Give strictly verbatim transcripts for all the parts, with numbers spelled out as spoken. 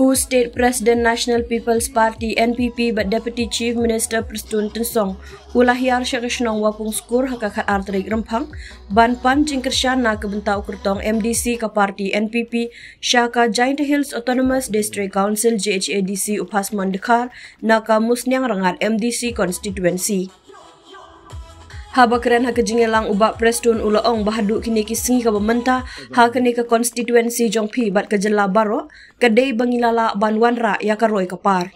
U State President National People's Party N P P bad Deputy Chief Minister Prestone Tynsong u la hiar sha ka shnong Wapung Skur ha ka khatar tarik Rymphang ban pan jingkyrshan na ka bynta u kyrtong M D C ka party N P P sha ka Jaintia Hills Autonomous District Council, J H A D C, u Phasmon Dkhar na ka Musniang Rngat M D C constituency. Haba kren ha ka jingïalang, u Bah Prestone u la ong ba haduh kine ki sngi kaba mynta, ha kane ka constituency jong phi bad ka jylla baroh, ka dei ba ngi la lah ban wanrah ïa ka roi ka par.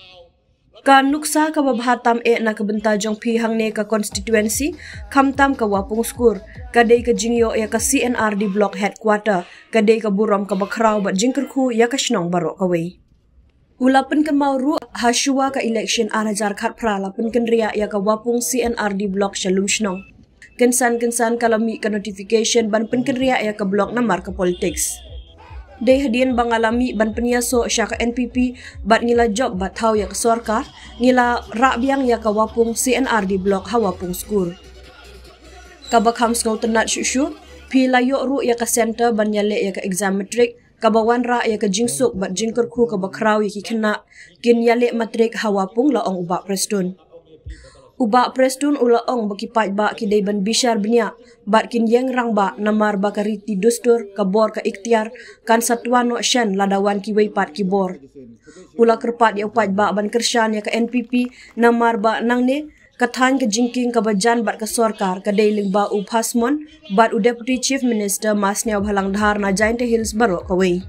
Ka nuksa kaba bha tam eh na ka bynta jong phi hangne ka constituency, khamtam ka Wapung Skur, ka dei ka jingïoh ïa ka C and R D Block Headquarter, ka dei ka burom kaba khraw bad jingkyrkhu ïa ka shnong baroh kawei. U la pynkynmaw ruh, ha shuwa ka election ar hajar khatphra la pynkynriah ïa ka Wapung C and R D Block sha Lumshnong. Kynsan kynsan ka la mih ka notification ban pynkynriah ïa ka block namar ka politics. Dei hadien ba nga la mih ban pynïasoh sha ka N P P bad ngi la jop bad thaw ïa ka sorkar, ngi la rah biang ïa ka Wapung C and R D Block ha Wapung Skur. Kaba kham sngewtynnat shuh shuh, phi la ïoh ruh ïa ka center ban ïaleh ïa ka exam matric, kaba wanrah ïa ka jingsuk bad jingkyrkhu kaba khraw ïa ki khynnah kin ïaleh matric ha Wapung, la ong u Bah Prestone. U Bah Prestone u la ong ba ki paidbah ki dei ban bishar bniah bad kin ïeng rangbah namar ba ka riti dustur, ka bor, ka iktiar kan sa twa noh shen lada wan kiwei pat ki bor. U la kyrpad ïa u paidbah ban kyrshan ïa ka N P P namar ba nangne ka thaiñ ka jingkieng kaba jan bad ka sorkar ka dei lyngba u Phasmon bad u Deputy Chief Minister Masniawbhalang Dhar na Jaintia Hills baroh kawei.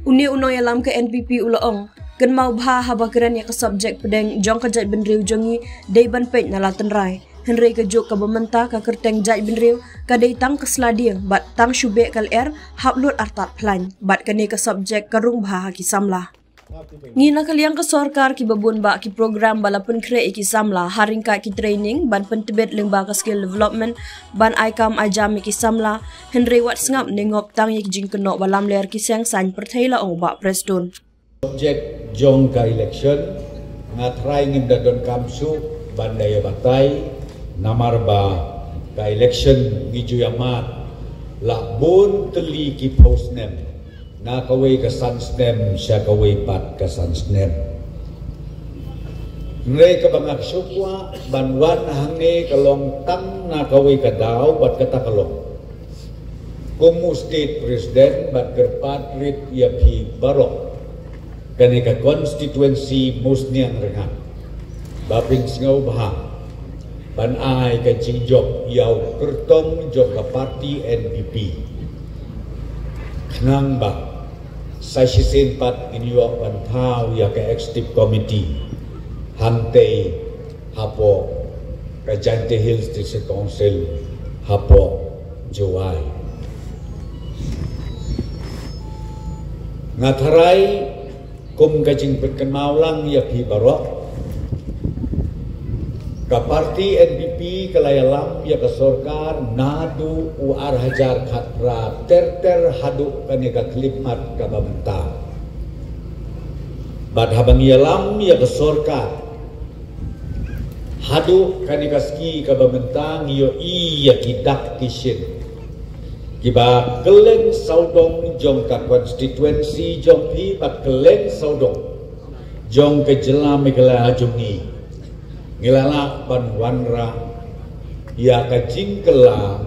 Une u nongïalam ka N P P u la ong, kynmaw bha haba kren ïa ka subject pdeng jong ka jaitbynriew jong ngi, dei ban peit na la tynrai. Hynrei ka juk kaba mynta ka kyrteng jaitbynriew ka dei tang ka sla dieng bad tang shu beh ka lyer hap lut artat phlaiñ, bad kane ka subject ka rung bha ha ki samla. Ngi na ka liang ka sorkar kiba bun bah ki program ba la pynkhreh ïa ki samla, ha ryngkat ki training ban pyntbit lyngba ka skill development, ban ai kam ai jam ïa ki samla. Hynrei wat sngap ne ngop tang ïa ki jingkynnoh ba lamler ki seng saiñ pyrthei, la ong u Bah Prestone. Subject jong ka election, nga tharai ngim da donkam shuh ban da ïa batai, namar ba ka election ngi ju ïa mad la bun tylli ki phew snem, na kawei ka san snem sha kawei pat ka san snem. Hynrei kaba nga sngewkwah ban wan hangne ka long tang na kawei ka daw bad kata ka long, kum u State President, ban kyrpad rit ïa phi baroh, kane ka constituency Musniang Rngat, ba phin sngewbha ban ai ka jingjop ïa u kyrtong jong ka party N P P, khnang ba sa shisien pat ngin ïoh ban thaw ïa ka executive committee hangtei hapoh ka Jaintia Hills District Council hapoh Jowai. Nga tharai kum ka jingpynkynmaw lang ïa phi baroh, ka party N P P ka la ïalam ïa ka sorkar naduh u ar hajar khatphra ter ter haduh kane ka khyllipmat kaba mynta. Bad haba ngi ïalam ïa ka sorkar haduh kane ka sngi kaba mynta, ngi ïohi ïa ki dak ki shin kiba kylleng sawdong jong ka constituency jong phi bad kylleng sawdong jong ka jylla Meghalaya jong ngi. Ngi la lah ban wanrah ïa ka jingkylla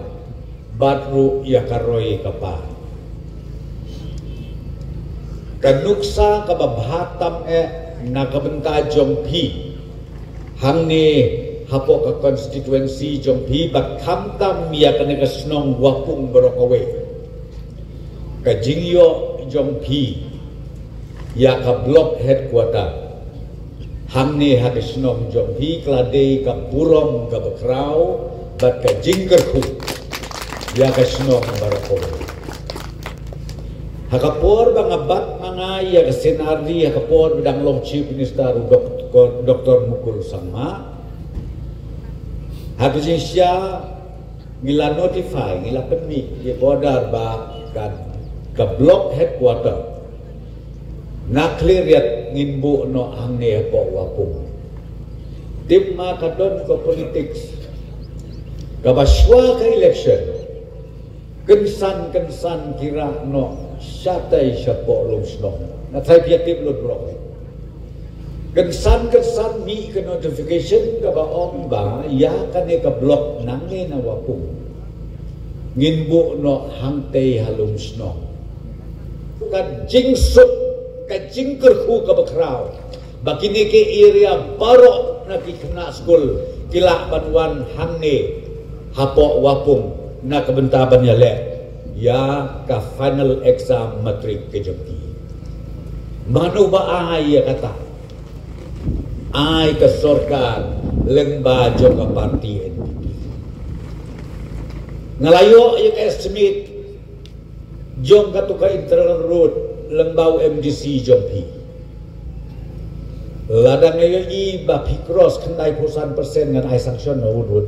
bad ruh ïa ka roi ka par. Ka nuksa kaba bha tam eh na ka bynta jong phi hangne hapoh ka constituency jong phi, bad khamtam ïa kane ka shnong Wapung baroh kawei, ka jingïoh jong phi ïa ka block headquarter hangne ha ka shnong jong phi ka la dei ka burom kaba khraw bad ka jingkyrkhu ïa ka shnong baroh kawei. Ha ka por ba nga bat ma nga ïa ka C and R D, ha ka por ba dang long Chief Minister u Doktor, Doktor Mukul Sangma, ha ka jingshisha ngi la notify, ngi la pynmih ïa ka order ba ka, ka block headquarter na Khliehriat ngin buh noh hangne hapoh Wapung. Tip ma ka don ka politics kaba shuwa ka election, kynsan kynsan ki rah noh shatai shapoh Lumshnong. Na trai pia tip lut block. Kynsan kynsan mih ka notification kaba ong ba ïa kane ka block nangne na Wapung ngin buh noh hangtei ha Lumshnong. Ka jingsuk, ka jingkyrkhu kaba khraw ba kine ki area baroh na ki khynnah skul ki lah ban wan hangne hapoh Wapung na ka bynta ban ïaleh ïa ka final exam matric ka jong ki. Mano ba ai ïa kata? Ai ka sorkar lyngba jong ka parti N P P. Nga la ïoh ïa ka estimate jong katu ka internal road lyngba u M D C jong phi. Lada nga ïohi ba phi cross khyndai phew san percent ngan ai sanction na u road.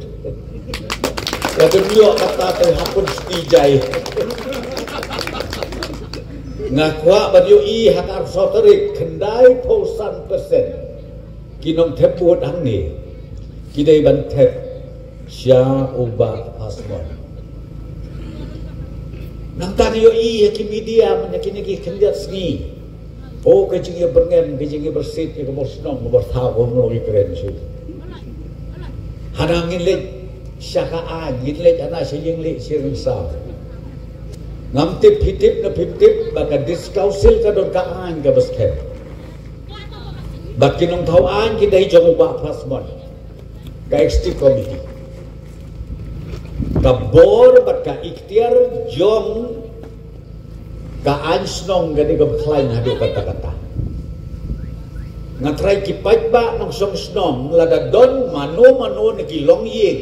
Lada ym ïoh kata te hapun seti jai. Nga kwah ban ïohi ha ka arphew saw tarik khyndai phew san percent ki nongthep vote hangne ki dei ban thep sha u Bah Pasmon. Nangta nga ïohi ha ki media mynta kine ki khyndiat sngi. O ka jingïabyrngem, ka jingïabyrsit ïa ka bor shnong, ka bor thaw, ka bor nongïakren shuh. Hana ngin leit sha ka aiñ, ngin leit hana sha ïing leit sha ring saw. Ngam tip phi tip ne phim tip ba ka District Council ka don ka aiñ kaba skhem. Bad ki nongthaw aiñ ki dei jong u Bah Pasmon, ka Executive Committee. Ka bor bad ka ikhtiar jong ka aiñ shnong ka dei kaba khlaiñ haduh katta katta. Nga trai ki paidbah nongshong shnong, lada don mano mano na ki longïing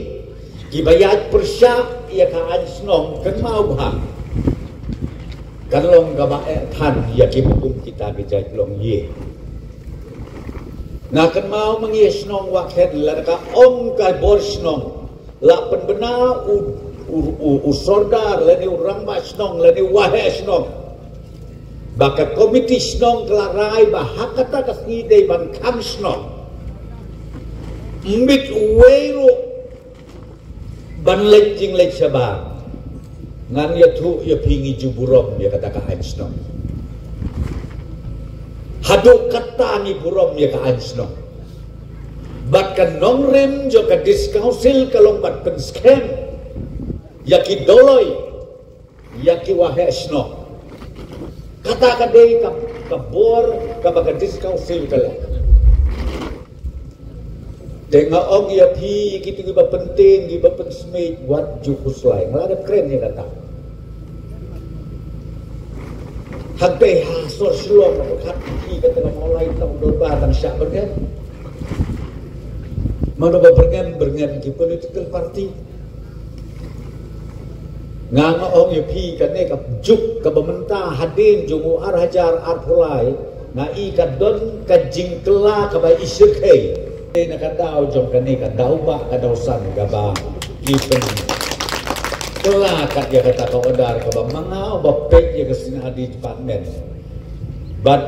kiba ïaid pyrshah ïa ka aiñ shnong, kynmaw bha. Kan long kaba eh than ïa ki hukum kita ki jait longïing. Nga kynmaw ma ngi shnong Wahkhen, lada ka ong ka bor shnong, la pynbna u, u, u, u sordar lane u rangbah shnong lane u waheh shnong, ba ka komiti shnong ka la rai ba ha kata ka sngi dei ban khang shnong. Ym bit uwei ruh ban leit jingleit shabar. Ngan ïathuh ïa phi, ngi ju burom ïa kata ka aiñ shnong. Haduh katta ngi burom ïa ka aiñ shnong. Bad ka nongrim jong ka District Council ka long ban pynskhem ïa ki dolloi, ïa ki waheh shnong. Kata ka dei ka, ka bor kaba ka District Council ka leh. Te nga ong ïa phi, kito kiba pyntieng, kiba pynsmit, wat ju khuslai. Nga la dep kren ïa kata. Hangtei ha sor Shillong, ba khat phi kata ka Mawlai tang dorbar tang shah byrngem. Mano ba byrngem, byrngem ki political party. Nga, nga ong ïa phi, kane ka juk kaba mynta hadien jong u ar hajar arphew lai, nga i ka don ka jingkylla kaba i shyrkhei. Te na ka daw jong kane ka daw ba ka daw san kaba i pynkylla kat ïa kata ka order kaba ma nga uba peit ïa ka sngewbha department. Bad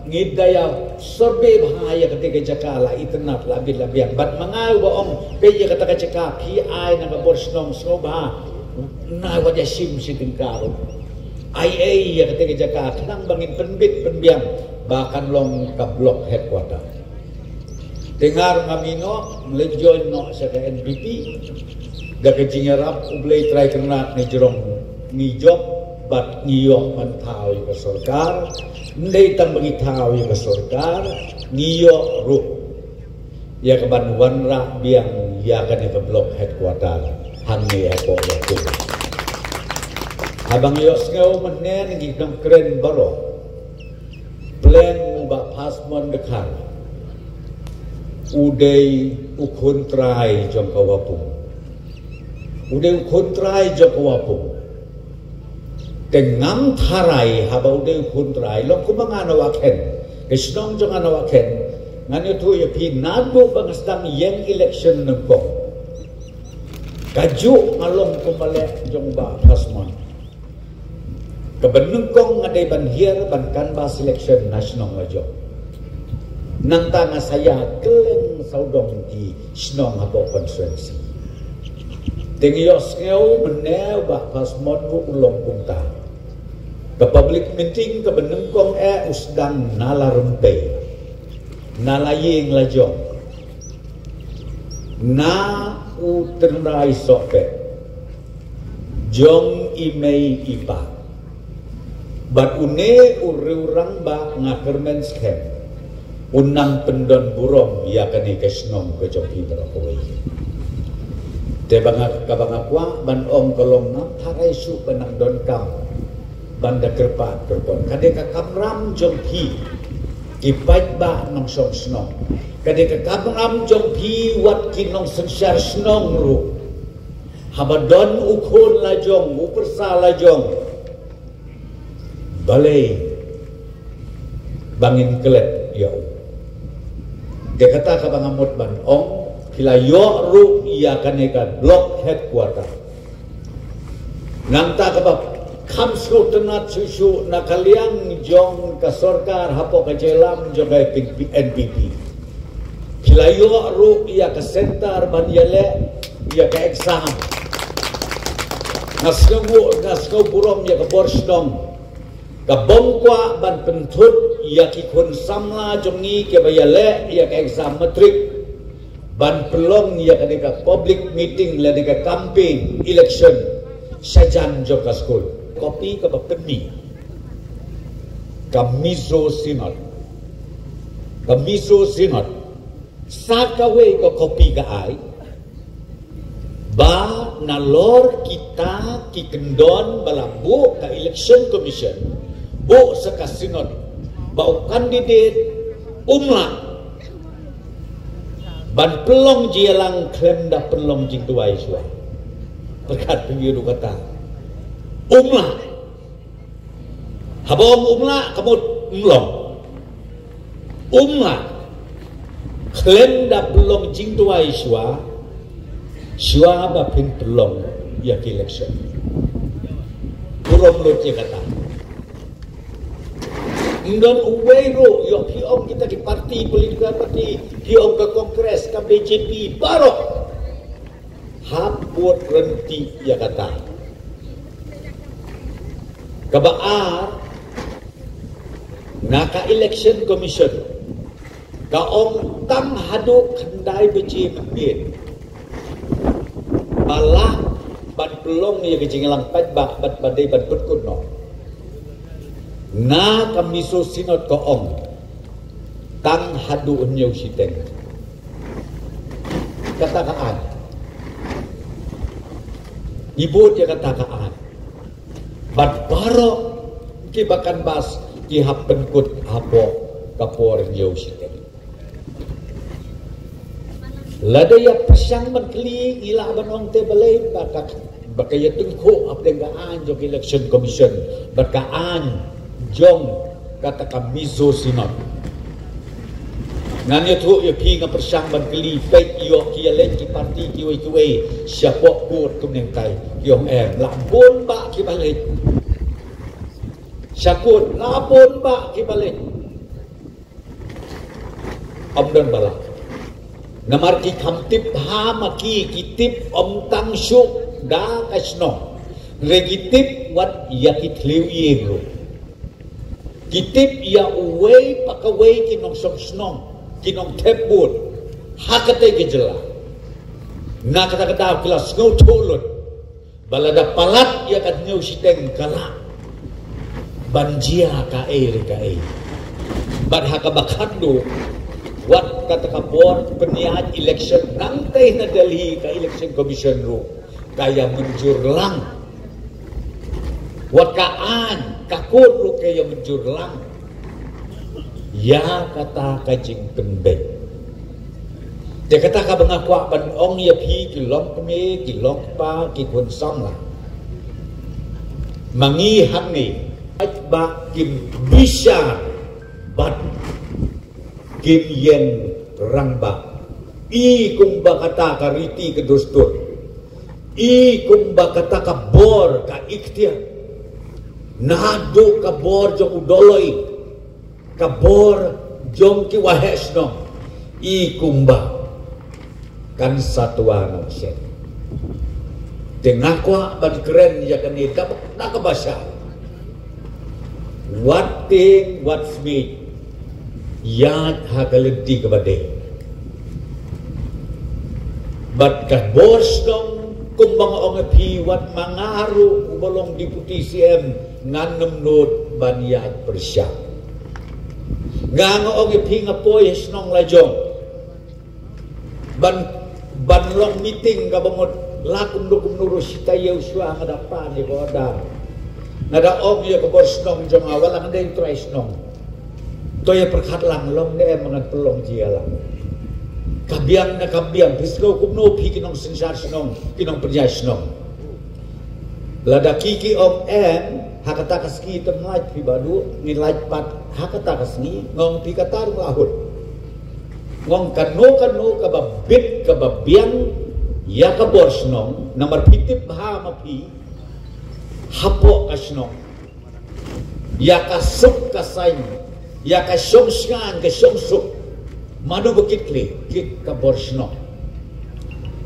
ngi da ïa survey bha ïa kata ka jaka, la itynnad, la bit la biang. Bad ma nga uba ong peit ïa kata ka jaka, phi ai na ka bor shnong sngewbha, na wat ïa shim shi tyngka ruh. Ai ei ïa kata ka jaka khnang ba ngin pynbit pynbiang ba kan long ka block headquarter. Te nga ruh ngam ïeh noh, leit join noh sha ka N P P. Da ka jingïarap U Blei Trai Kynrad, ngi jrong, ngi jop bad ngi ïoh ban thaw ïa ka sorkar. Ym dei tang ba ngi thaw ïa ka sorkar, ngi ïoh ruh ïa ka ban wanrah biang ïa kane ka block headquarter hangne hapoh Wapung. Haba ngi ïohsngew mynne na ki nongkren baroh, pleng u Bah Pasmon Dkhar u dei u khun trai jong ka Wapung. U dei u khun trai jong ka Wapung. Te ngam tharai haba u dei u khun trai, long kumba nga na Wahkhen, ka shnong jong nga na Wahkhen, ngan ïathuh ïa phi, naduh ba nga sdang ïeng election nyngkong, kajuh nga long kumba leh jong u Bah Pasmon. Kaba nyngkong nga dei ban hiar ban canvass election na shnong lajong. Nangta nga sa ïa kylleng sawdong ki shnong hapoh constituency. Te ngi ïohsngew mynne u Bah Pasmon ruh u long kumta. Ka public meeting kaba nyngkong eh u sdang na la rympei, na la ïing la jong, na u tynrai sohpet jong i mei i pa. Bad une u riewrangbah nga kyrmen skhem un nang pyndon burom ïa kane ka shnong ka jong phi baroh kawei. Te ba nga, kaba nga kwah ban ong ka long, ngam tharai shuh ba nang donkam ban da kyrpad kyrpon. Ka dei ka kamram jong phi ki paidbah nongshong shnong. Ka dei ka kamram jong phi wat ki nongsynshar shnong ruh. Haba don u khun la jong, u pyrsa la jong, balei ba ngin klet ïa u? Te kata kaba nga mut ban ong, phi la ïoh ruh ïa kane ka block headquarter. Nangta kaba kham sngewtynnat shuh shuh na ka liang jong ka sorkar hapoh ka jingïalam jong ka N P P. Phi la ïoh ruh ïa ka center ban ïaleh ïa ka exam. Nga sngew, nga sngew burom ïa ka bor shnong kaba ym kwah ban pynthut ïa ki khun samla jong ngi kiba ïaleh ïa ka exam matric ban pynlong ïa kane ka public meeting lane ka campaign election shajan jong ka skul. Copy kaba pynmih ka Mizo Synod. Ka Mizo Synod sa kawei ka copy ka ai ba nalor kita ki kyndon ba la buh ka Election Commission, buh sa ka Synod, ba u candidate um lah ban pynlong jingïalang khlem da pynlong jingduwai shuwa. Pyrkhat pynbiang ruh kata, um lah. Haba ong um lah, ka mut ym long. Um lah khlem da pynlong jingduwai shuwa, shuwa ba phin pynlong ïa ki election. Burom lut ïa kata. Ym don uwei ruh, ïoh phi ong kita ki parti, political party, phi ong ka Congress, ka B J P, baroh hap bud ryntih ïa kata. Kaba ar, na ka Election Commission ka ong tang haduh khyndai baje mynmiet ba lah ban pynlong ïa ka jingïalang paidbah bad ba dei ban pynkut noh. Na ka Mizo Synod ka ong tang haduh hynñiew shiteng. Kata ka aiñ. Ngi bud ïa kata ka aiñ. Bad baroh kiba canvass ki hap pynkut hapoh ka por hynñiew shiteng. Lada ïa pyrshang ban kylli, ngi lah ban ong te balei ba ka, ba ka ïatyngkhuh hapdeng ka aiñ jong ka Election Commission bad ka aiñ jong kata ka Mizo Synod. Ngan ïathuh ïa phi, nga pyrshang ban kylli, peit ïoh ki ïaleit ki parti kiwei kiwei shapoh kut kumne, ki ong em, la bun bah kiba leit. Sha kut la bun bah kiba leit. Ym don ba lah. Namar ki kham tip ha ma ki, ki tip ym tang shuh da ka shnong, hynrei ki tip wat ïa ki thliew ïing ruh. Ki tip ïa uwei pa kawei ki nongshong shnong, ki nongthep vote ha katei ka jylla. Na kata ka daw ki la sngewthuh lut ba lada palat ïa ka hynñiew shiteng ka lah ban jia kaei re kaei. Bad ha kaba khatduh, wat kata ka bor pynïaid election nangtei na Delhi, ka Election Commission ruh ka ïa mynjur lang. Wat ka aiñ, ka kut ruh ka ïa mynjur lang ïa kata ka jingpynbeit. Te kata kaba nga kwah ban ong ïa phi ki longkmie, ki longkpa, ki khun samla, ma ngi hangne, ba kim bishar bad kim ïeng rangbah. I kumba kata ka riti ka dustur, i kumba kata ka bor ka iktiar, naduh ka bor jong u doloi, ka bor jong ki waheh shnong, i kumba kan sa twa nongshit. Te nga kwah ban kren ïa kane da, da kaba shai. Wat tieng, wat smiej, ïaid ha ka lynti kaba dei. Bad ka bor shnong, kumba nga ong ïa phi, wat ma nga ruh uba long Deputy C M, ngan ym nud ban ïaid pyrshah. Nga, nga ong ïa phi, nga poi ha shnong la jong ban, ban long meeting kaba mut la kumno kumno ruh shi taïew shuwa nga da pan ïa ka order. Nga da ong ïa ka bor shnong jong nga, wat la nga dei u trai shnong, to ïa pyrkhat lang, long ne em, ngan pynlong jia lang. Ka biang ne kam biang, phi sngew kumno phi ki nongsynshar shnong, ki nongpynïaid shnong? Lada ki ki ong em, ha kata ka sngi te ym lait phi Bah Duh, ngin lait pat ha kata ka sngi. Nga ong phi, kata ruh la hut. Nga ong kano kano kaba bit kaba biang ïa ka bor shnong, namar phi tip bha ma phi, hapoh ka shnong, ïa ka suk ka saiñ, ïa ka shong shngaiñ ka shong suk, mano ba kit khlieh? Kit ka bor shnong.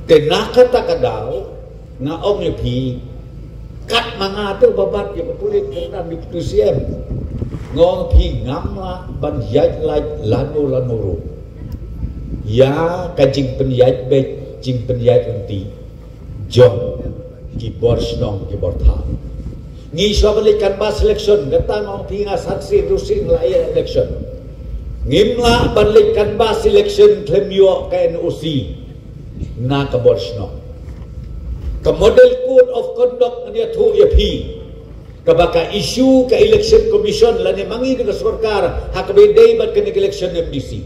Te na kata ka daw, nga ong ïa phi, kat ma nga te ba bat ïa ka pulit, ka tang Deputy C M, nga ong ïa phi, ngam lah ban ïaid lait lano lano ruh ïa ka jingpynïaid beit, jingpynïaid lynti jong ki bor shnong, ki bor thaw. Ngi shuwa ban leit canvass election, kata nga ong phi, nga saksi, tu sien la ïa election. Ngim lah ban leit canvass election khlem ïoh ka N O C na ka bor shnong. Ka model code of conduct ngan ïathuh ïa phi, kaba ka issue ka Election Commission lane ma ngi na ka sorkar ha kaba ïadei bad kane ka election M D C.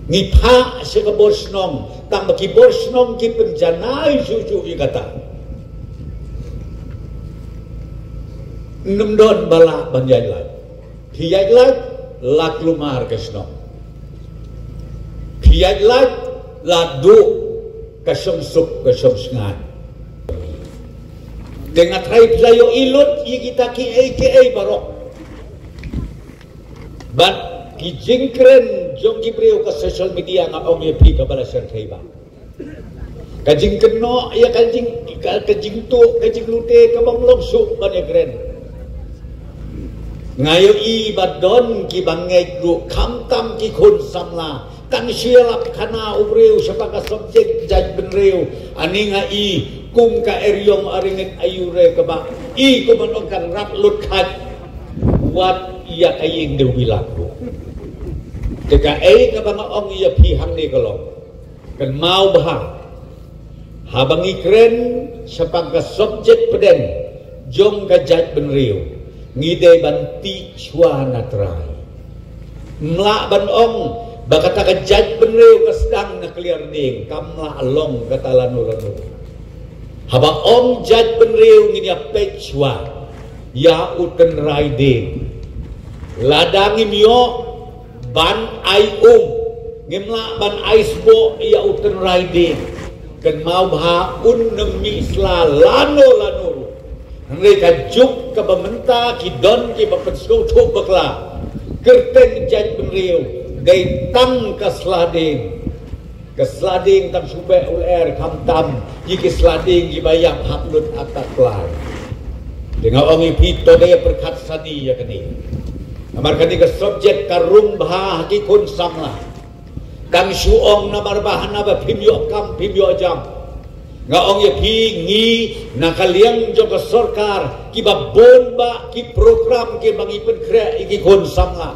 Ngi phah sha ka bor shnong, tang ba ki bor shnong ki pynjanai shuh shuh ïa kata. Ym don ba lah ban ïaid lait. Phi ïaid lait, la kulmar ka shnong. Phi ïaid lait, la duh ka shong suk ka shong shngaiñ. Te nga tharai phi la ïohi lut ïa kita kiei kiei baroh. Bad ki jingkren jong ki briew ka social media, nga ong ïa phi, kaba la shyrkhei bha. Ka jingkynnoh ïa ka jing, ka, ka jingtuh, ka jinglute, ka bym long shuh ban ïakren. Nga ïohi ba don kiba ngeit ruh, khamtam ki khun samla. Tang shu ïalap khana u briew shaphang ka subject jaitbynriew, ani nga i kum ka eriong aringit aiu re kaba i kum ban ong kan rat lut khat. Wat ïa ka ïing de u bilak ruh. Te kaei kaba nga ong ïa phi hangne ka long, kynmaw bha, haba ngi kren shaphang ka subject pdeng jong ka jaitbynriew, ngi dei ban tih shuwa na trai. Ym lah ban ong ba kata ka jaitbynriew ka sdang na kliar dieng, kam lah long kata lano lano. Haba ong jaitbynriew, ngin ïa peit shuwa ïa u tynrai dieng. Lada ngim ïoh ban ai um, ngim lah ban ai sboh ïa u tynrai dieng, kynmaw bha, un ym mih sla lano lano ruh. Hynrei ka juk kaba mynta ki don kiba pynsngewthuh bakla, kyrteng jaitbynriew dei tang ka sla dieng. Ka sla dieng tang shu beh u lyer, khamtam ïa ki sla dieng kiba ïap hap lut atak lai. Te nga ong ïa phi, to da ïa pyrkhat sani ïa kane. Namar kane ka subject ka rung bha ha ki khun samla. Tang shu ong namar ba hana ba phim ïoh kam, phim ïoh jam. Nga ong ïa phi, ngi na ka liang jong ka sorkar, kiba bun bah ki program kiba ngi pynkhreh ïa ki khun samla.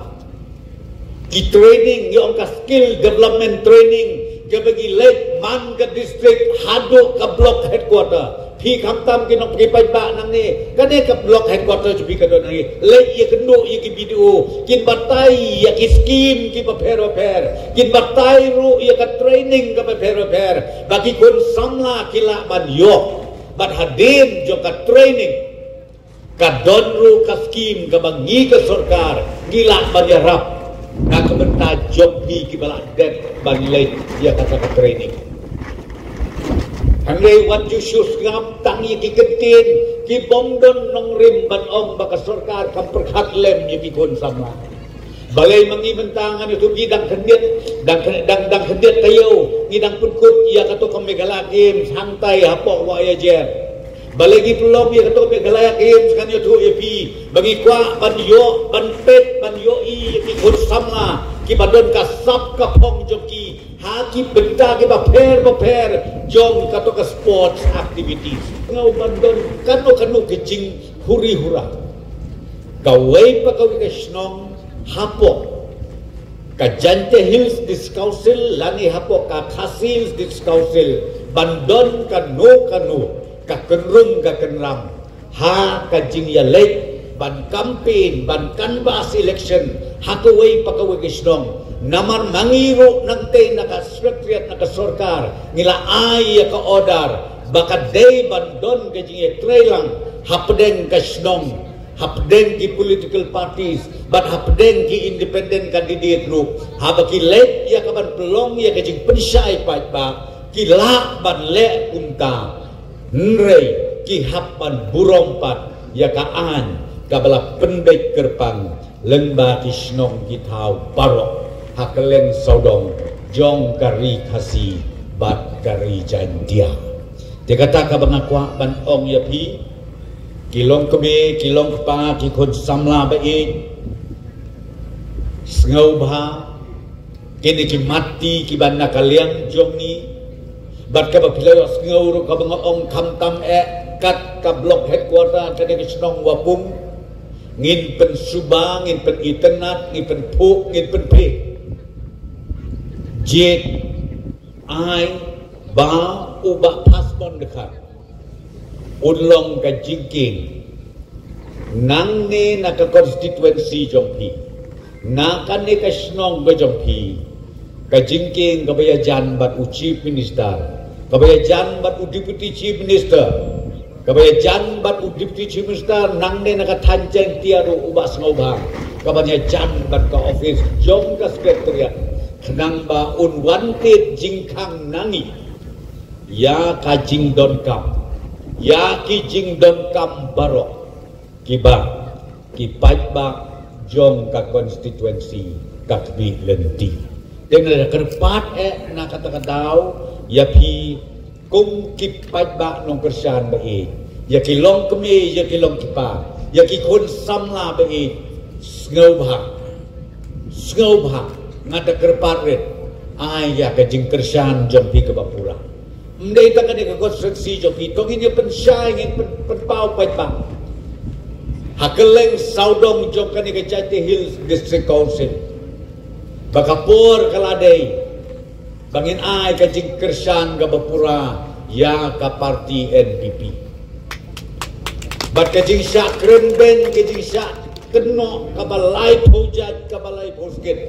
Ki training, ngi ong ka skill development training, kaba ngi leit man ka district haduh ka block headquarter. Phi khamtam ki nongpyni paidbah nangne, kane ka block headquarter jong phi ka don nangne. Leit ïakynduh ïa ki B D O, kin batai ïa ki scheme kiba pher bapher, kin batai ruh ïa ka training kaba pher bapher ba ki khun samla ki lah ban ïoh. Bad hadien jong ka training, ka don ruh ka scheme kaba ngi ka sorkar ngi lah ban ïarap na ka bynta jong ngi kiba lah dep ban leit ïa kata ka training. Hynrei wat ju shu sngap tang ïa ki kyntien ki bym don nongrim ban ong ba ka sorkar kam pyrkhat lem ïa ki khun samla. Balei ma ngi mynta ngan ïathuh, ngi dang khyndiat, dang khyn-, dang, dang khyndiat taïew ngi dang pynkut ïa kato ka Meghalaya Games hangtai hapoh Wahiajer. Balei ngi pynlong ïa kato, phi ka la ïa ka im, sngewbha ïathuh ïa phi ba ngi kwah ban ïoh, ban peit, ban ïohi ïa ki khun samla kiba don ka sap ka phong jong ki ha ki bynta kiba pher bapher jong kato ka sports activities. Sngewbha ban don kano kano ka jinghuri hura. Kawei pa kawei ka shnong hapoh ka Jaintia Hills District Council lane hapoh ka Khasi Hills District Council ban don kano kano ka kynrum ka kynram ha ka jingïaleit ban campaign, ban canvass election ha kawei pa kawei ka shnong. Namar ma ngi ruh nangtei na ka secretariat, na ka sorkar, ngi la ai ïa ka order ba ka dei ban don ka jingïatreilang hapdeng ka shnong, hapdeng ki political parties bad hapdeng ki independent candidate ruh, haba ki leit ïa ka ban pynlong ïa ka jingpynshai paidbah, ki lah ban leh kumta. Hynrei ki hap ban burom pat ïa ka aiñ kaba la pynbeit kyrpang lyngba ki shnong ki thaw baroh ha kylleng sawdong jong ka ri Khasi bad ka ri Jaintia. Te kata kaba nga kwah ban ong ïa phi, ki longkmie, ki longkpa, ki khun samla ba ïeit, sngewbha kine ki matti kiba na ka liang jong ngi, bad kaba phi la ïohsngew ruh kaba nga ong khamtam eh kat ka block headquarter ka dei ka shnong Wapung, ngin pynsuba, ngin pynitynnad, ngin pynphuh, ngin pynphiah jied ai ba u Bah Phasmon Dkhar un long ka jingkieng nangne na ka constituency jong phi, na kane ka shnong ka jong phi. Ka jingkieng kaba ïajan bad u Chief Minister, kaba ïajan bad u Deputy Chief Minister, kaba ïajan bad u Deputy Chief Minister nangne na ka thaiñ Jaintia ruh u Bah Sngewbha, kaba ïajan bad ka office jong ka Secretariat, khnang ba un wantied jingkhang na ngi ïa ka jingdonkam, ïa ki jingdonkam baroh kiba ki paidbah jong ka constituency ka khmih lynti. Te nga da kyrpad eh na kata ka daw ïa phi kum ki paidbah nongkyrshan ba ïeit, ïa ki longkmie, ïa ki longkpa, ïa ki khun samla ba ïeit, sngewbha, sngewbha, nga da kyrpad rit, ai ïa ka jingkyrshan jong phi kaba pura. Ym dei tang kane ka constituency jong phi, to ngin ïa pynshai, ngin pyn, pynpaw paidbah ha kylleng sawdong jong kane ka Jaintia Hills District Council ba ka por ka la dei ba ngin ai ka jingkyrshan kaba pura ïa ka party N P P. Bad ka jingshah kren beiñ, ka jingshah kynnoh kaba laiphew jait, kaba laiphew skit.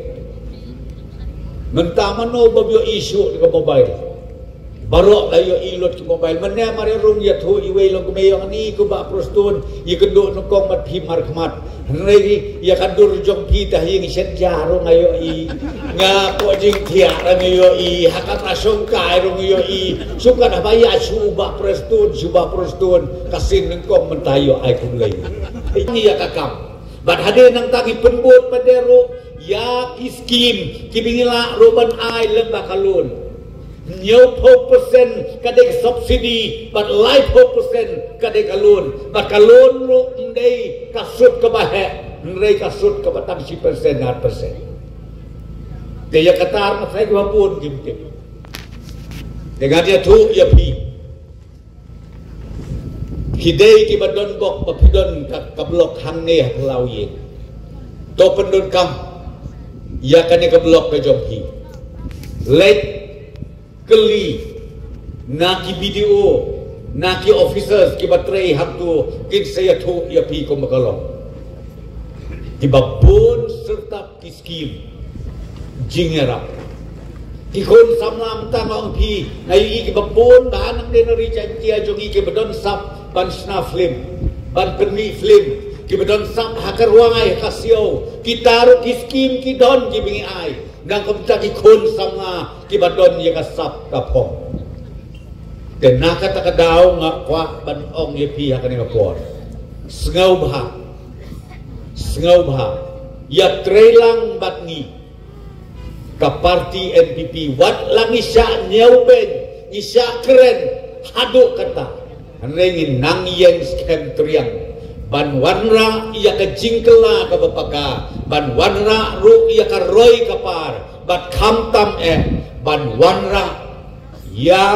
Mynta mano ba ïohi shuh ka mobile? Baroh la ïohi lut ka mobile. Mynne mar ïa rung ïathuh iwei i longkmie ïong, ani ko Bah Prestone, ïakynduh nyngkong bad phi markhmat. Hynrei ïa ka dur jong phi te ha ïing shet ja ruh nga ïohi. Nga poh jingthiah ruh nga ïohi. Ha kata shongkai ruh nga ïohi. Shu kat haba ïa shu Bah Prestone, shu Bah Prestone, ka sien nyngkong mynta ïoh ai khublei. Ngi ïa ka kam. Bad hadien nangta ngi pynbud pat de ruh ïa ki skim kiba ngi lah ruh ban ai lem bad ka loan. Hynñiewphew percent ka dei ka subsidy bad laiphew percent ka dei ka loan. Bad ka loan ruh ym dei ka sut kaba heh, hynrei ka sut kaba tang shi percent, ar percent. Te ïa kata ruh nga tharai kiba bun kim tip. Te ngan ïathuh ïa phi. Phi dei kiba don bok ba phi don ka, ka block hangne ha Khlaw Ïing. To pyndonkam ïa kane ka block ka jong phi. Leit kylli na ki B D O, na ki officers kiba trei hangto, kin sa ïathuh ïa phi kumba ka long. Kiba bun syrtap ki skim jingïarap. Ki khun samla mynta nga ong phi, nga ïohi kiba bun ba ha nangne na ri Jaintia jong ngi kiba don sap ban shna film, ban pynmih film, kiba don sap ha ka rwai ha ka siaw, kita ruh ki skim ki don kiba ngi ai. Nang kumta ki khun samla kiba don ïa ka sap ka phong. Te na kata ka daw nga kwah ban ong ïa phi ha kane ka por. Sngewbha, sngewbha ïatreilang bad ngi ka party N P P, wat la ngi shah ñiewbeiñ, ngi shah kren haduh katta. Hynrei ngin nang ïeng skhem triang ban wanrah ïa ka jingkylla kaba paka, ban wanrah ruh ïa ka roi ka par, bad khamtam eh ban wanrah ïa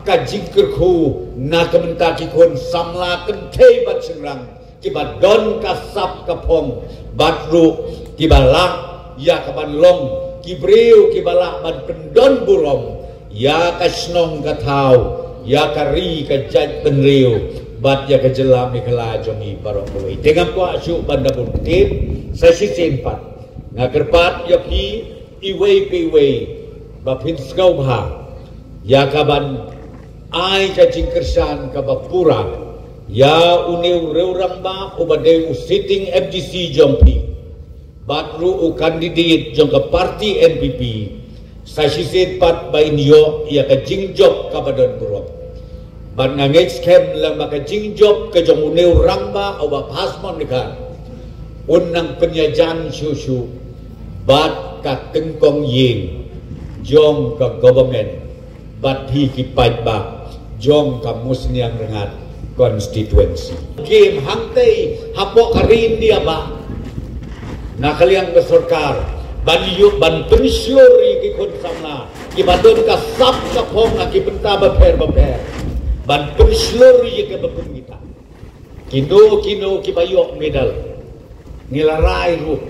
ka jingkyrkhu na ka bynta ki khun samla kynthei bad shynrang kiba don ka sap ka phong, bad ruh kiba lah ïa ka ban long ki briew kiba lah ban pyndon burom ïa ka shnong ka thaw, ïa ka ri ka jaitbynriew, bad ïa ka jylla Meghalaya jong ngi baroh kawei. Te ngam kwah shuh ban da bun tip, sa shisien pat nga kyrpad ïa phi iwei pa iwei ba phin sngewbha ïa ka ban ai ka jingkyrshan kaba pura ïa une u riew rangbah uba dei u sitting M D C jong phi, bad ruh u candidate jong ka party N P P, sa shisien pat ba in ïoh ïa ka jingjop kaba don burom. Bad nga ngeit skhem lem ba ka jingjop ka jong une u rangbah uba pass mon ka, un nang pynïajan shuh shuh bad ka tyngkong ïing jong ka government bad phi ki paidbah jong ka Musniang Rngat constituency. Kim hangtei hapoh ka ri India ba na ka liang ka sorkar ban ïuh ban pynshlur ïa ki khun samla kiba don ka sap ka phong ha ki bynta bapher bapher, ban pynshlur ïa ki ba kum kita. Kino kino kiba ïoh medal, ngi la rai ruh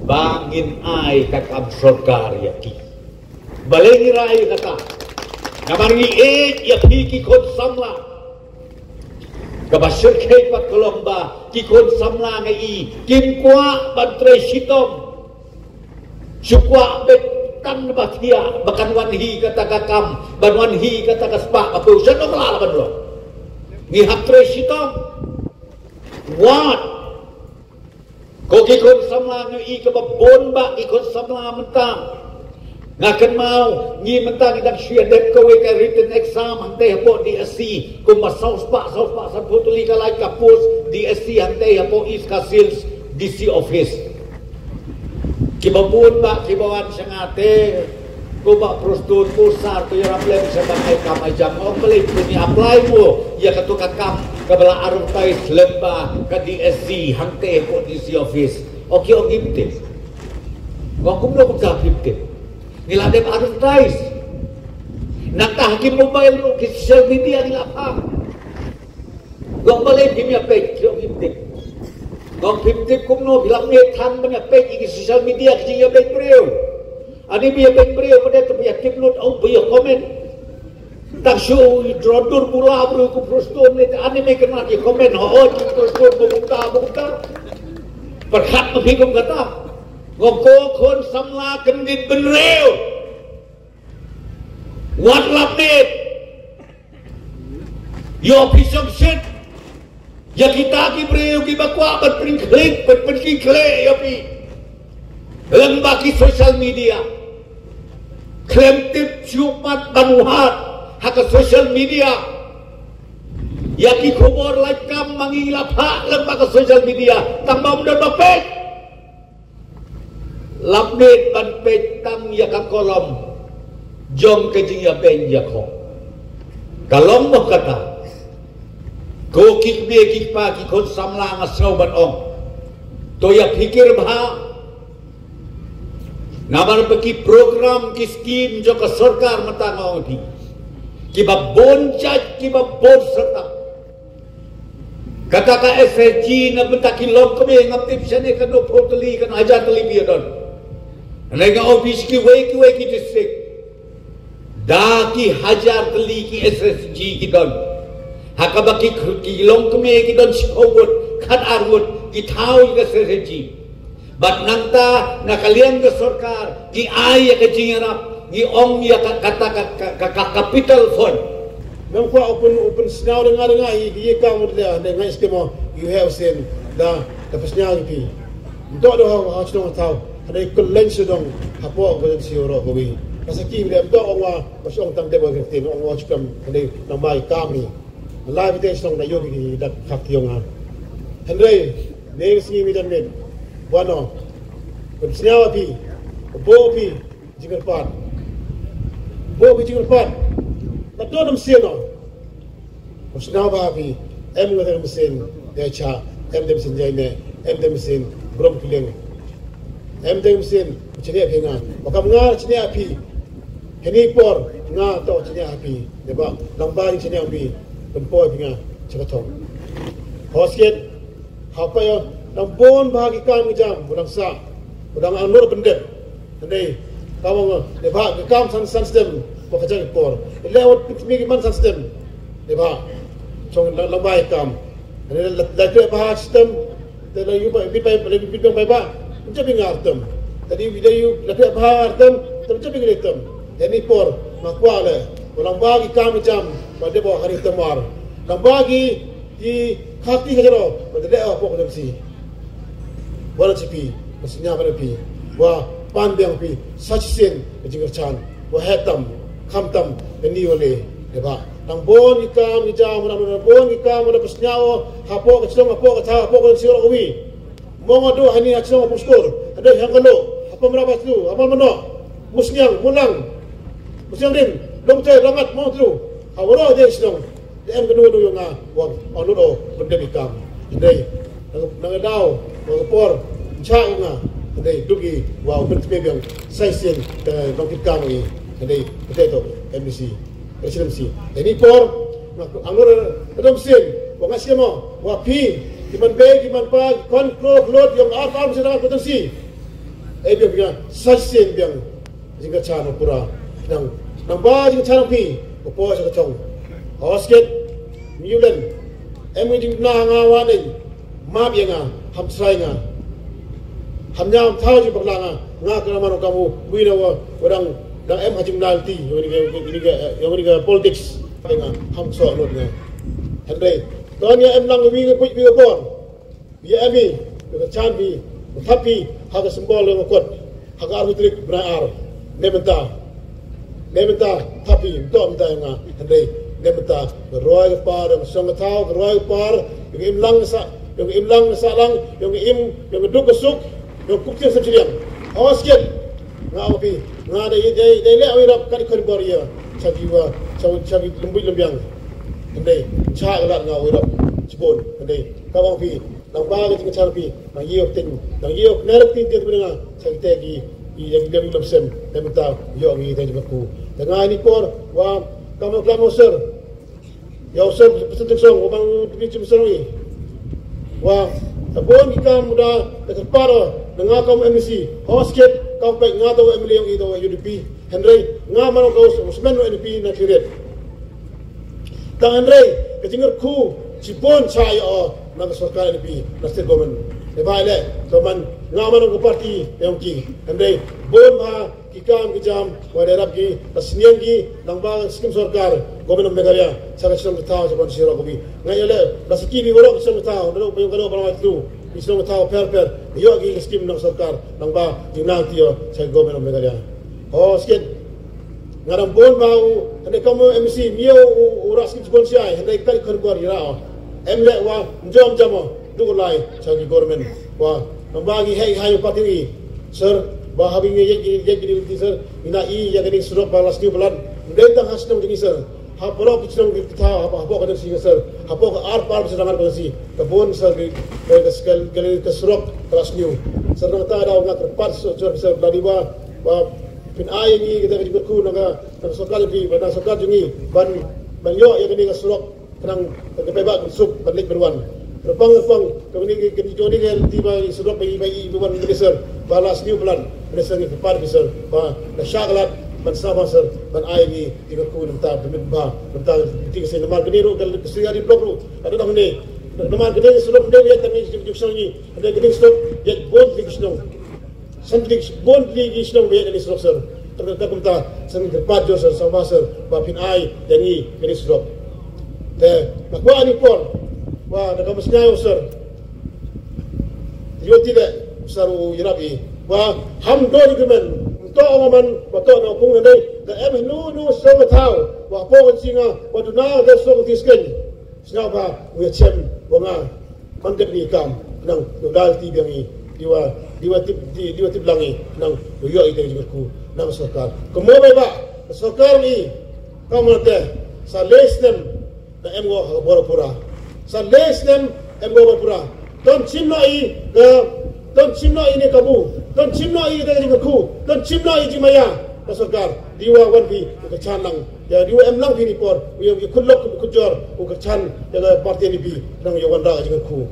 ba ngin ai ka kam sorkar ïa ki. Balei ngi rai ïa kata? Namar ngi ïeit ïa phi ki khun samla. Kaba shyrkhei pat ka long ba ki khun samla ngi i kim kwah ban trei shitom. Shu kwah beit tang ba thiah ba kan wan hi kata ka kam, ban wan hi kata ka spah ka phew. Sha no ka la ban long. Ngi hap trei shitom. Wat ko ki khun samla ngi i kaba bun ba ki khun samla mynta. Nga kynmaw ngi mynta ngi dang shu ïa dep kawei ka written exam hangtei hapoh D S C, kumba saw spah, saw spah sanphew tylli ka lait ka post D S C hangtei hapoh East Khasi Hills D C office. Kiba bun ba kiba wan sha nga te, ko Bah Prestone, ko Sir, to ïarap lem sha ban ai kam ai jam. Ong, balei phi apply mo ïa kato ka kam kaba la advertise lem bad ka D S C hangtei hapoh D C office? Ong ki, ong ngim tip. Ong kumno kumta phim tip? Ngi la dep advertise. Nangta ha ki mobile ruh, ki social media ngi la phah. Ong balei phim ïa peit, ki ong ngim tip. Ong phim tip kumno, phi la mih than ban ïa peit ïa ki social media ki jingïabeiñ briew. Ani ba ïabeiñ briew pat te ba ïa tip lut, ong ba ïa comment. Tang shu i dro dur bula briew ko Prestone ne, ani me kena ki comment, ho, ho, ki Prestone ba kumta, ba kumta. Pyrkhat ma phi kum kata. Ong ko khun samla kyndit bynriew. Wat lap miet. Ïoh phi shongshit ïa kita ki briew kiba kwah ban pynkhlieh, ban pynkhlieh ïa phi lem bad ki social media. Khlem tip shuh pat ban wad ha ka social media. Ïa ki khubor lait kam ma ngi la phah lem bad ka social media, tang ba ym don ba peit. Lap miet ban peit tang ïa ka kolom jong ka jingïabeiñ ïakhun. Ka long mo kata, ko ki kmie ki kpa ki khun samla, nga sngew ban ong, to ïa phikir bha. Namar ba ki program, ki skim jong ka sorkar mynta, nga ong ïa phi, kiba bun jait, kiba bun serta. Kata ka S S G na bynta ki longkmie, ngam tip shane katno phew tylli, katno hajar tylli phi ïa don. Hynrei nga ong phi, sha kiwei kiwei ki district, da ki hajar tylli ki S S G ki don. Ha kaba ki, ki longkmie ki don shiphew ngut, khatar ngut ki thaw ïa ka S S G. Bad nangta na ka liang ka sorkar ngi ai ïa ka jingïarap, ngi ong ïa ka, kata ka, ka, ka, ka capital fund. Ngam kwah u pyn, u pynsngew da nga, da nga ïa, ïa ka mut leh, da nga ïa skhem ïa u Heh Hussain da, da pynsngew ïa phi. Ym toh da ha, ha shnong ha thaw, hynrei kylleng sha dong hapoh ka constituency baroh kawei. Ka sa ki bad ym toh ong wa, wa shu ong tang dep wa ka ktien, ong wa shu kam, hynrei nang mai kam ni. Lai bteng shnong na ïoh ki dak khap ki ong ha. Hynrei ne sngi mi don met. Wano. Pynsngew ïa phi. Bok phi jingkyrpad. Bok phi jingkyrpad. Ka don ym sien no. Sngewbha phi, em nga te mynsiem ïa cha, em te mynsiem ïa ne, em te mynsiem brom kylliang. Em te mynsiem chine phi nga. Ba kam nga chine phi. Hini por nga to chine phi. Deba lang ba chine phi. Pynpoi phi nga chaka thong. Hosket hapa yo, nang bun ba ki kam ki jam, budang sa, budang anur pendek. Hynrei ka bang, deba ki kam san san stem, ba ka jang por. Ile wat pitmi ki man san stem. Deba chong lang ba kam. Hynrei la la ba stem. Te la yu ba bit bai bit bai ba. Jabi ngar tem. Tadi video yu la ba tem. Tem jabi ngai tem. Hini por ma kwale. Budang ba ki kam ki jam, ba deba hari temar. Lang ba ki ki khati ka jero, ba te leh hapoh ka jong si. Wa la chipi, ba snya ba phi, wa pan biang phi, sa shisien ka jingkyrchan, wa heh tam, kham tam, ka ni wa le, deba. Nang bun ki kam ki jam, nang bun ki kam, nang bun ki kam, nang bun ki kam, hapoh ka shnong, hapoh ka thaw, hapoh ka jong si wa la wi. Mong adu hani ha shnong hapoh skur, adu hang kalu, hapoh mra ba slu, hapoh mano, musniang, mulang, musniang rim, long te, langat, mong tru, ha waro de shnong. Te em kano kano ïong nga, wa, ong lut o, pyndep i kam. Hynrei, nang, nang daw, wa ka por, ncha nga, hynrei, duk i, wa, u pyntme biang, sa shisien, te, nong kit kam i, hynrei, te to, M D C, President M C. Te ni por, nga, angur, te dom sien, wa nga sien mo, wa phi, ki man bei, ki man pa, ki kon, klo, klot, ïong ar, ar, sien, ar, potensi. Ei biang, biang, sa shisien, biang. Jingkyrchan u pura. Nang, nang ba jingkyrchan phi, u po sa ka thong. Hosket, miulen. Em ngi jingna nga wa nei. Map ïa nga, ham srai nga. Ham nyam thaw jingpakla nga. Nga ka man ka mu, wi na wa, wa dang, dang em ha jingna ti, ïa ngi, ïa ngi, ïa ngi politics. Ïa nga, ham so lut nga. Hynrei, ton ïa em lang wi, wi, wi, wi, Ïa ami, ïa ka chan bi, thap bi, ha ka symbol ïa ka kot, ha ka arphew tarik bnai ar, ne mynta, ne mynta, thap bi, to mynta ïa nga, hynrei, ne mynta, ka roi ka par, ïa ka song ka thaw, ka roi ka par, ïa ka im lang sa, ïa ka im lang sa lang, ïa ka im, ïa ka duk ka suk, ïa ka kup tiang sa chiriang. Hawa siat, nga ong phi, nga dei, dei, dei leh wi rap kat i khon bor ïa, cha ki wa, cha, cha ki lembui lembiang. Hynrei, cha ka lad nga wi rap, chibun, hynrei, ka ong phi, Nang ba ka jingkyrchan phi, nang ïoh ting, nang ïoh kner ting ting bynga, sa kita ki, ki ïa ki biang lam sem, ne mynta ïoh ngi ta jingkyrkhu. Te nga ni por, wa, kam klam u sir. Ïa u sir, pesen tik song, wa bang tu bi jim song ni. Wa, ta bon ki kam da, ta kyrpad, na nga kam M D C, hos kit, kam pek nga ta M L A ïa u ta U D P. Hynrei, nga man ka u semen u N P na kiret. Tang hynrei, ka jingkyrkhu, chibun cha ïa o, na ka sorkar N P, na state government. Te ba ïa le, to man, nga man ka party, ïa ki. Hynrei, bun ba, ki kam, ki jam, wa da rap ki, ka sniang ki, nang ba skim sorkar, government of Meghalaya, cha ka shnong ka thaw, cha ban shirok ki. Nga ïa le, ba skim ni warok shnong ka thaw, da rok, ba yung ka rok, ba nga tu, ki shnong ka thaw, per, per, ïa ki, ka skim nang sorkar, nang ba, ki nang tio, cha government of Meghalaya. Ho, skim, Nga dang bun ba u, hynrei kam u M C, miaw u, u ras ki jukon siai, hynrei kali khon bor ira o. Em le wa, njom jam o, du lai, cha ki government. Wa, nang ba ngi hei hai u party ngi. Sir, ba habi ngi yek, yek, yek, yek, sir, ina i, ya kani surok ba last new blood. Ndei tang ha shnong kini sir. Ha poro ki shnong ki tha, ha, ha poro ka si sir. Ha poro ka ar par sir, ha poro si. Ka bun sir, ki, ka skal, ka surok, ka last new. Sir, nang ta da, ngat terpat, sir, sir, sir, ladi ba, ba, pyn ai ngi, kita ka jingkyrkhu, nang ka, Kan sorkar jong ngi, ban sorkar jong ngi, ban, ban ïoh ïa kane ka surok, khnang ka pynbeit ban suk, ban leit ban wan. Rpang rpang, kane ka, kane jong ngi ka lynti ba surok ba i, ba i, ba wan minister, ba last new plan, minister ngi kyrpad minister, ba na shah lad, ban sa ba sir, ban ai ngi, ïa ka ku namar, ban mynta, namar ka seng namar kane ruh, ka seng ïa di block ruh, ka dang ne, namar kane ka surok ne ïa tang ngi jong ngi, kane ka surok, ïa bun ki shnong. San tylli bun tylli ki shnong ba ïa kane surok sir. Tang ka kumta san kyrpad jong sir, sngewbha sir, ba phin ai ïa ngi kane surok. Te nga kwah ni por ba da ka musngai u sir. Ïoh ti de sir u ïarap i ba ham do jingkyrmen. Ym toh ong man ba toh na pung na dei da em hnu hnu sngewthaw ba pok ngi nga ba duna da song ti sken. Sngewbha u ïa chem wa nga man dep ni kam nang u dal ti biang i diwa diwa tip di diwa tip lang i nang u ïoh i dei jingkyrkhu nang sorkar. Kemo ba ba sorkar ni kam te sa lei snem Ka em ko ha ka bor pura. Sa le snem em ko bor pura. Don chim no i ka, don chim no i ne kabu. Don chim no i ka jingkyrkhu. Don chim no i jingmaya. Ka sorkar. Diwa wan phi u kyrchan lang. Ya diwa em lang phi ni por. U ya khut lok khut jor. U kyrchan ya ka parti ni bi. Nang ya wan ra jingkyrkhu.